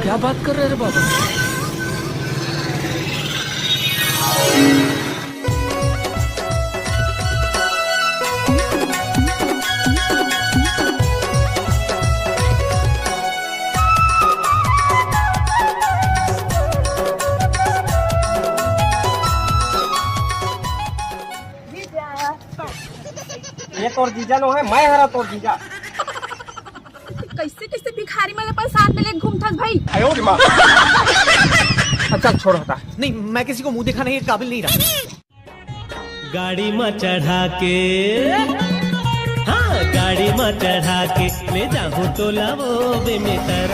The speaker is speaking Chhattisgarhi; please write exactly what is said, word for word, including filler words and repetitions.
क्या बात कर रहे रे बाबा? ये तोर जीजा नो है, मैं हरा तोर जीजा। कैसे कैसे भिखारी मन ला अपन साथ में ले घूमथस भाई? अच्छा, छोड़, हटा। नहीं, मैं किसी को मुंह दिखाने के काबिल नहीं रहा। गाड़ी में चढ़ा के, हाँ, गाड़ी में चढ़ा के ले जाहूं तो लावो बे में तर